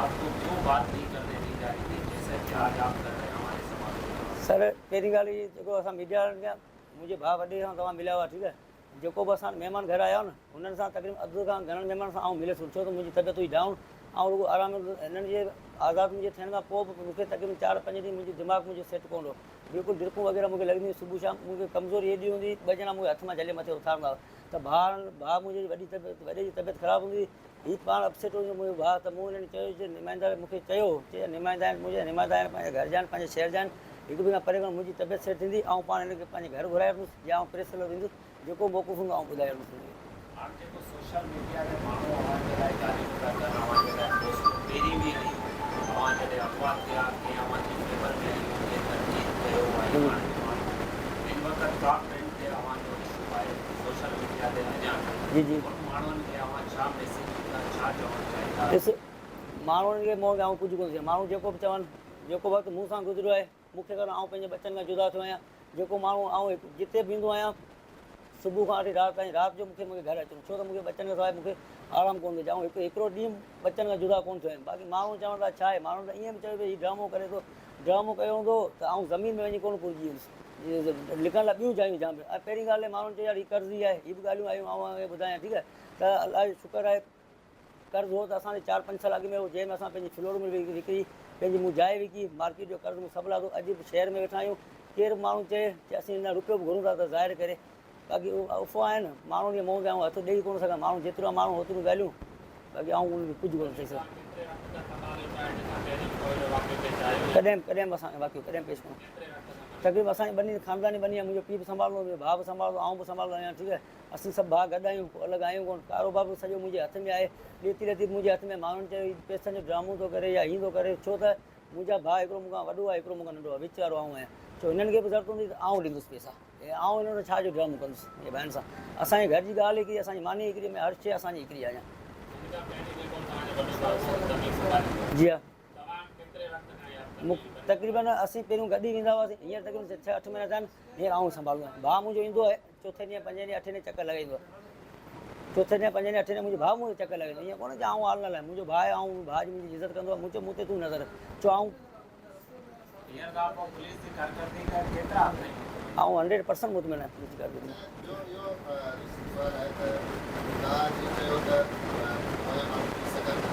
آپ ڪو ڪيون بات نهين ڪرني the جا رهي ٿي جيسا ڪي آج آپ ڪر رهي هين هماري سوالون ڪا جواب. سر پهرين ڳالهه هي جيڪو اسان ميڊيا وارن کي منهنجي ڀاء وڏي سان توهان مليا هئا ٺيڪ آهي جيڪو به اسان وٽ مهمان گهر آيا نه انهن سان تقريبن اڌ کان گهڻن مهمانن سان آئون مليس ڪونه ڇو ته منهنجي طبيعت هئي ڊائون آئون رڳو آرام هنن جي آزاد منهنجي ٿيڻ کان پوء به مون کي تقريبن چار پنج ڏينهن منهنجو دماغ منهنجو سيٽ ڪونه هو بلڪل ڊرڪون وغيره مون کي لڳنديون هيون صبح شام مون کي ڪمزوري ايڏي هوندي هئي ٻه ڄڻا مون کي هٿ مان جهلي مٿي اٿارندا هئا ته ڀاء ڀاء منهنجي جي وڏي طبيعت وڏي جي طبيعت خراب هوندي هئي هي پاڻ اپسيٽ هوندو منهنجو ڀاء ته مون هنن چيو چي نمائندا مون کي چيو چي نمائندا آهن منهنجا نمائندا آهن پنهنجي گهر جا آهن پنهنجي شهر جا آهن هڪ ٻئي کان پري ڪونه منهنجي طبيعت سيٽ ٿيندي آئون پاڻ هن کي پنهنجي گهر گهرائي وٺندس يا آئون پريس ڪلب ويندس جيڪو موقف هوندو آئون ٻڌائي وٺندس هن کي. هاڻ جيڪو سوشل ميڊيا تي ماڻهو اوهان جي لاء ڳالهيون پيا ڪن اوهان جي لاء پوسٽون پهرين به آيون اوهان جڏهن اغوا ٿيا ڪنهن اوهان جي فيور ۾ آيون ڪنهن تنقيد ڪيو ۽ هاڻ به ماڻهو هن وقت ٽاپ ٽرينڊ تي اوهان جو اشو آهي سوشل ميڊيا تي اڃا به جي جي. ان ماڻهن کي اوهان ڇا ميسيج ڏيندا ڇا چوڻ چاهيندا. ڏس ماڻهن کي مون آئون ڪجهه ڪونه چوان ماڻهو جيڪو به چون جيڪو وقت مون سان گذريو آهي مون کي خبر آئون پنهنجي ٻچن کان جدا ٿيو آهيان جيڪو ماڻهو آئون هڪ جتي به ويندو آهيان صبح کان وٺي رات تائين رات جو مون کي مون کي گهر اچڻو ڇو ته مون کي ٻچن کان سواء مون کي آرام ڪونه ٿو اچي آئون هڪ هڪڙو ڏينهن ٻچن کان جدا ڪونه ٿيو آهيان باقي ماڻهو چون ٿا ڇا آهي ماڻهن ته ائين به چيو ڀئي هي ڊرامو ڪري ٿو ڊرامو ڪيو هوندو ته آئون زمين ۾ وڃي ڪونه پورجي ويندس لڪڻ لاء ٻيون جايون جام ۽ پهرين ڳالهه ماڻهن چيو يار هي قرضي آهي هي به ڳالهيون آيون آئون اوهان کي ٻڌايان ٺيڪ آهي ته الله جو شڪر آهي قرض هو ته اسان تي چار پنج سال اڳ ۾ هو جنهن ۾ اسان پنهنجي فلور مل وڪڻي پنهنجي مون جاء وڪي مارڪيٽ جو قرض مون سڀ لاٿو اڄ به شهر ۾ ويٺا آهيون ڪير به ماڻهو چئي چي اسين هن روپيو به گهرون ٿا ته ظاهر ڪري باقي اهو افواهه آهن ماڻهن جي منهن تي آئون هٿ ڏيئي ڪونه سگهان ماڻهو جيترا ماڻهو اوتريون ڳالهيون باقي آئون انهن کي ڪجهه ڪونه چئي سگهان ڪڏهن به ڪڏهن به اسان کي واقعو ڪڏهن پيش ڪونه تقريبن اسان جي ٻني خانداني ٻني آهي منهنجو پيء به سنڀالندو منهنجو ڀاء به سنڀالندو آئون به سنڀالندو آهيان ٺيڪ آهي اسين سڀ ڀاء گڏ آهيون ڪو الڳ آهيون ڪونه ڪاروبار به سڄو منهنجي هٿ ۾ آهي ڏيتي ليتي به منهنجي هٿ ۾ ماڻهن چيو هي پئسن جو ڊرامو ٿو ڪري يا هين ٿو ڪري ڇو ته منهنجا ڀاء هڪڙو مون کان وڏو آهي هڪڙو مون کان ننڍو آهي وچ وارو آئون آهيان ڇو هنن کي به ضرورت هوندي ته آئون ڏيندس پئسا ۽ آئون هنن سان ڇا جو ڊرامو ڪندس منهنجي ڀائن سان اسان جي گهر جي ڳالهه هڪڙي اسان جي ماني هڪڙي ۾ هر شيء اسان جي هڪڙي آهي جي ها تقريبن اسين پهريون گڏ ئي ويندا هئاسين هينئر تقريبن ڇهه اٺ مهينا ٿيا آهن هينئر آئون سنڀالندو آهيان ڀاء منهنجو ايندو آهي چوٿين ڏينهن پنجين ڏينهن اٺين ڏينهن چڪر لڳائيندو آهي چوٿين ڏينهن پنجين ڏينهن اٺين ڏينهن منهنجو ڀاء مون تي چڪر لڳائيندو آهي ائين ڪونه چي آئون حال نه لاهيان منهنجو ڀاء آهي آئون ڀاء جي منهنجي عزت ڪندو آهي مون چيو مون تي تون نظر رک ڇو آئون هينئر کان پوء پوليس جي ڪارڪردگي کان ڪيترا مطمئن آهيو؟ آئون هنڊريڊ پرسنٽ مطمئن آهيان پوليس جي ڪارڪردگي کان. ٻيو اهو سوال آهي ته توهان جيئن چيو ته پويان ماڻهو ٿي سگهن ٿا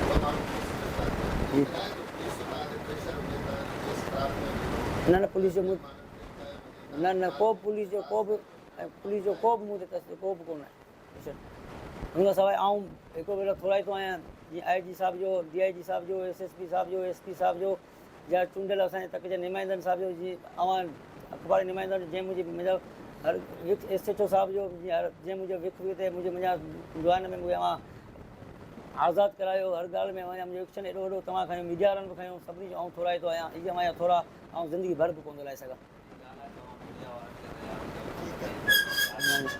اهي ماڻهو پوليس گرفتار ڪيا جي ائين ناهي جو پوليس جو توهان تي پريشر هجي توهان جو ڪيس خراب ڪيو وڃي نه نه پوليس جو مون ماڻهن کي ڪيو وڃي نه نه ڪو به پوليس جو ڪو به پوليس جو ڪو به مون تي تشدد ڪو به ڪونه آهي پريشر ان کان سواء آئون هڪ ڀيرو ٿورائتو آهيان جيئن آء جي صاحب جو ڊي I جي صاحب جو ايس ايس پي صاحب جو ايس پي صاحب جو يا چونڊيل اسان جي تڪ جي نمائندن صاحب جو جيئن اوهان اخباري نمائندن جو جنهن منهنجي منهنجا هر وک ايس ايڇ او صاحب جو جيئن هر جنهن منهنجو وک وک تي منهنجي منهنجا جوان ۾ مونکي اوهان آزاد ڪرايو هر ڳالهه ۾ اوهان جا منهنجو ايڪشن ايڏو وڏو توهان کنيو ميڊيا وارن به کنيو سڀني جو آئون ٿورائتو آهيان اهي اوهان جا ٿورا آئون زندگي ڀر به ڪونه ٿو لاهي سگهان. ڳالهه آهي توهان ميڊيا وارن کي تيار ڪيو.